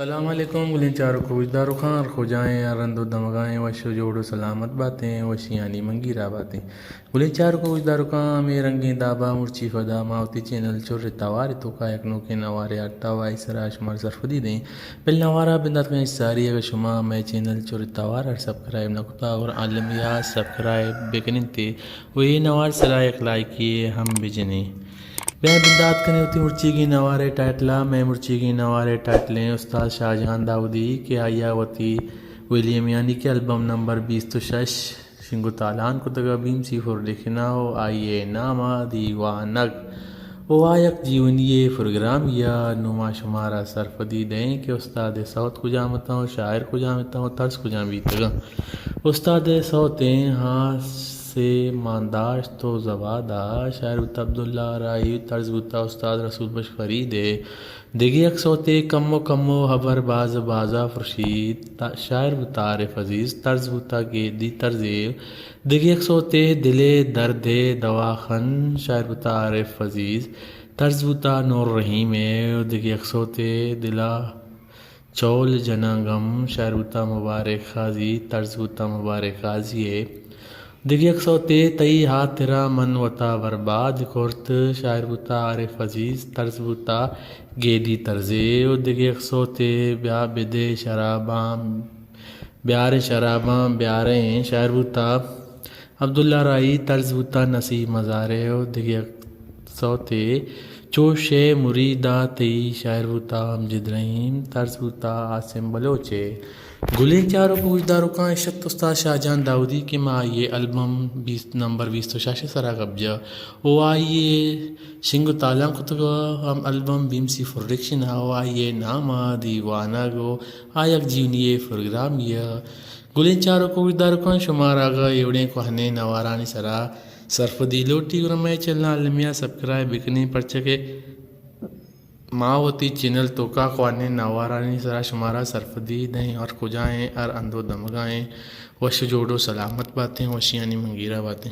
سلام علیکم گلیں چاروک ءُ گوشداروکاں، ہر کجا ایں، ہر رند ءُ دمگا ایں، وش ءُ جوڑ ءُ سلامت باتیں، وشیانی منگیرا باتیں۔ گلیں چاروک ءُ گوشداروکاں، ہمے رنگیں دابا مرچی پدا ما وتی چینل چر توار ءِ توکا یک نوکیں نوارے آرتا ءُ آئی سرا شمارا سرپدی دیں۔ بل نوارا بندات کنیں ساری، اگہ شما مئے چینل چر توار ءَ سبسکرائب نہ کتا، گڑا المی ءَ سبسکرائب بکنیں تے ءُ اے نوار سرا یک لائکے ہم بجنیں۔ بیا بندات کنیں وتی مرچیگیں نوارے ٹائٹلا۔ مئے مرچیگیں نوارے ٹائٹلیں استاد شاہ جان داودی کہ آئی ءَ وتی ویلیم یعنی کہ البم نمبر بیست ءُ شش شنگ ءُ تالان کتگ ءَ بی ایم سی پروڈکشن ءَ ءُ آئی ءِ نام ءَ دیوانگ ءُ آ یک جیونی ءِ پروگرامی ءَ۔ نوں ما شمارا سرپدی دئیں کہ استاد ءِ سوت کجام اتاں ءُ شاعر کجام اتاں ءُ طرز کجام بیتگاں۔ استاد ءِ سوت ایں ہاں سے مانداشت ءُ زبادا، شاعر بوتا عبداللہ راہی، طرز بوتا استاد رسول بخش فرید ءِ۔ دگہ یک سوتے کمو کمو ہبر باز بازا پرشیت، تا-، شاعر بوتا عارف عزیز، طرز بوتا گیدی طرزے۔ دگہ یک سوتے دل ءِ درد ءِ دواخن، شاعر بوتا عارف عزیز، طرز بوتا نور رحیم ءِ۔ دگہ یک سوتے دل ءَ چول جناں گم، شاعر بوتا مبارک قاضی، طرز بوتا مبارک قاضی ءِ۔ دگہ یک سوتے تئی ہاترا من وتا برباد کرت، شاعر بوتا عارف عزیز، طرز بوتا گیدی طرزے۔ ءُ دگہ یک سوتے بیا بدے شراباں، بیارے شراباں، بیارے، شاعر بوتا عبداللہ راہی، طرز بوتا نسیم ہزارے۔ ءُ دگہ یک سوتے چو شے مریدا تئی، شاعر بوتا امجد رحیم، طرز بوتا عاصم بلوچ ءِ۔ گلیں چاروک ءُ گوشداروکاں، اش ات استاد شاہ جان داودی کہ ما آئی ءِ البم بیست، نمبر بیست ءُ شش ءِ سرا گپ جا ءُ آئی ءِ شنگ ءُ تالان کتگ ءَ ہم album B M C production ءَ ءُ آئی ءِ نام ءَ دیوانگ ءُ آ یک جیونی ءِ پروگرامی ءَ۔ گلیں چاروک ءُ گوشداروکاں، شمارا اگاں اے وڑیں کوہنیں نوارانی سرا سرپدی لوٹی، گڑا مئے چینل ءَ المی ءَ سبسکرائب بکنیں، پرچا کہ ما وتی چینل توکا کوہنیں نوارانی سرا شمارا سرپدی دئیں، ہر کجا ایں، ہر ہند ءُ دمگا ایں، وش ءُ جوڑ ءُ سلامت باتیں، وشیانی منگیرا باتیں۔